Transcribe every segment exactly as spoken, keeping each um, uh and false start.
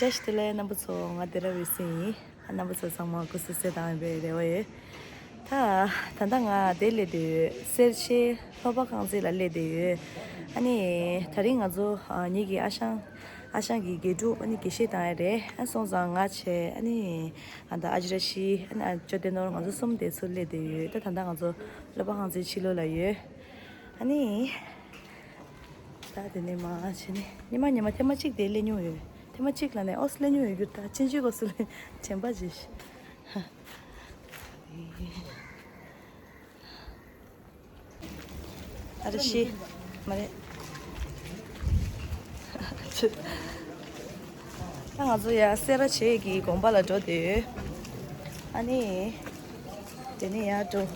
བཀྲ་ཤིས་བདེ་ལེགས་རྣམ་པ་ཚོ། ང་སྡེ་ར་བའི་སྲས་ཡིན། རྣམ་པ་ཚོ་ཚང་མ་སྐུ་གཟུགས་གསལ་ཐང་ཡིན་པའི་རེ་བ་ཡོད། ད་ད་ལྟ་ང་དེ་སླེབས་བསྡད་ཡོད། སེར་བྱེས་ལྷོ་པ་རྐང་རྩེད་ལ་སླེབས་བསྡད་ཡོད། ཨ་ནི་དེ་རིང་ང་ཚོ་ཨ་ངེད་ཀྱི་ཨ་ཞང་ཨ་ཞང་གི་དགེ་ཕྲུག་ཨ་ནི་དགེ་བཤེས་བཏང་ཡ་རེད། ཨ་སོང་ཙང་ང་བྱས་ཨ་ནི་ཨ་ད་ཨ་ཅེ་ར་ཤི་ཨ་ནི་ཨ་ཅོ་བསྟན་ནོར་ང་ཚོ་གསུམ་དེ་ཚུར་སླེབས་བསྡད་ཡོད། ད་ད་ལྟ་ང་ཚོ་ལྷོ་པ་རྐང་རྩེད་ཕྱི་ལོགས་ལ་ཡོད། ཨ་ནི། ད་དེ་ནས་མ་བྱས་ནས་ཉི་མ་ཉི་མ་ཐེངས་མ་གཅིག་དེ་སླེབས་མྱོང་ཡོད། ཐེངས་མ་གཅིག་ལ་ནས་ཨོ་སླེབས་མྱོང་ཡོད་རྒྱུ། ད་ཕྱིན་ཆད་གོ་སུ་ལེན་དྲན་པ་བརྗེད་ཤི། ཨ་རེ་ཤི། མ་རེད། ད་ང་ཚོ་ཡ་སེ་ར་བྱེས་ཀྱི་དགོན་པ་ལ་འགྲོ་བསྡད་ཡོད། ཨ་ནི། དེ་ནས་ཡར་འགྲོ།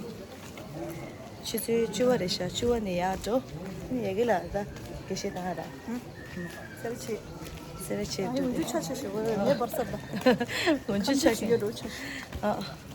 ཆུ་ཚོད་བཅུ་པ་རེད་ཤག་བཅུ་པ་ནས་ཡར་འགྲོ། ཨ་ནི་ཡ་གི་ལ་ད་དགེ་བཤེས་བཏང་ཡ་ད། སེ་ར་བྱེས། སེ་ར་བྱེས་འགྲོ་དེ། ཆ་ཆ་ཞིག་གོ་ངའི་བར་སར་ད། འོན་ཆུ་ཆ་གི། ཨ།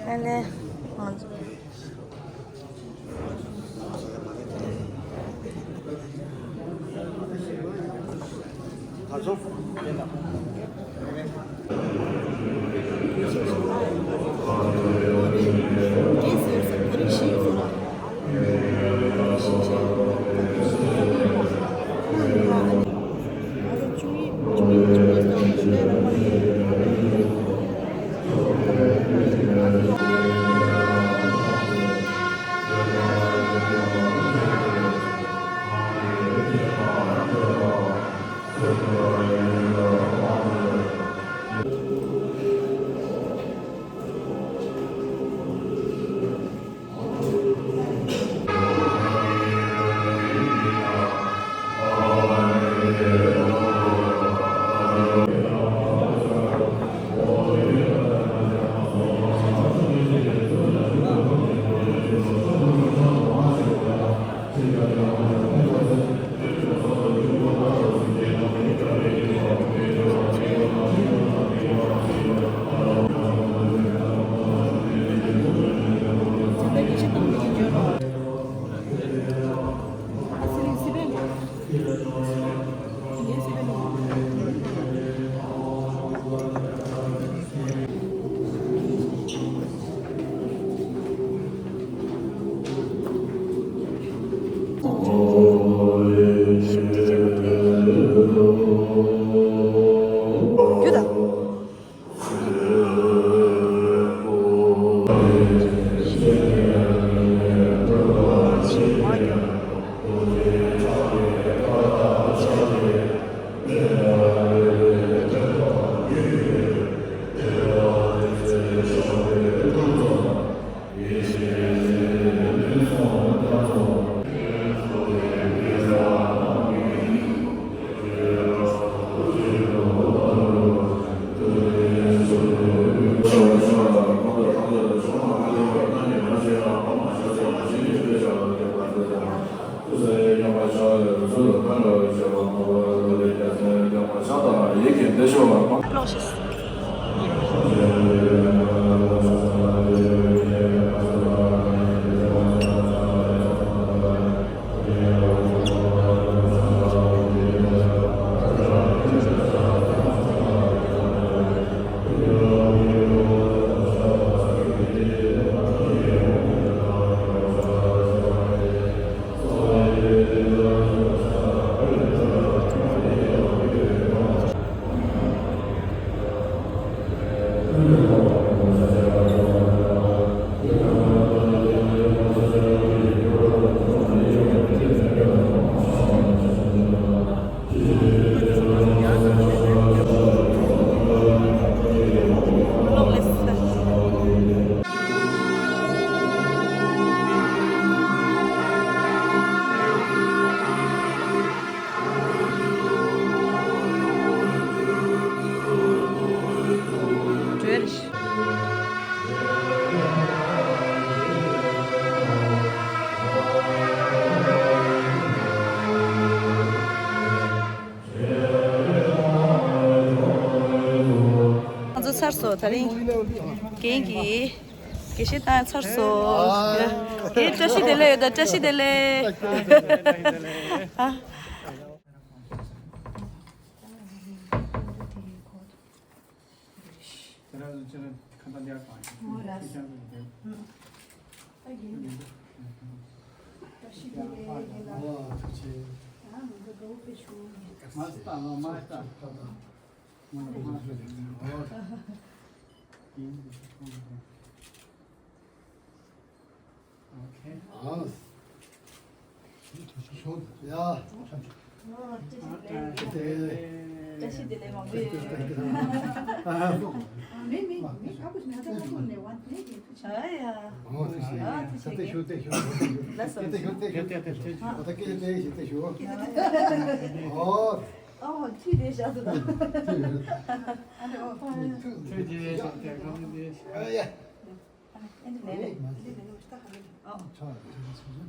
ཨ་ལེ། ང་ཚོ། ཚར་སོང་། ད་རིང་རྒན་གྱིས་དགེ་བཤེས་བཏང་ཚར་སོང་། རྒན་བཀྲ་ཤིས་བདེ་ལེགས་ཡོད་ད། བཀྲ་ཤིས་བདེ་ལེགས།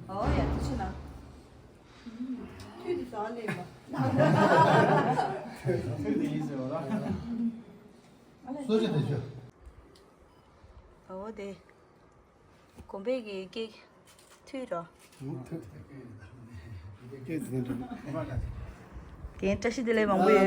ཨོ་ཡ། དུ་ཆི་ན། དུས་དེ་ཟ་ལེ་མ། དུས་དེ་ཡིན་ཟེར་བ་ལ། སོ་ཆི་དེ་ཆི། ཨོ་དེ། གོམ་པའི་གི་སྐད་ཐུས་རོ། རྒན་བཀྲ་ཤིས་བདེ་ལེགས་མང་པོ་ཡོད།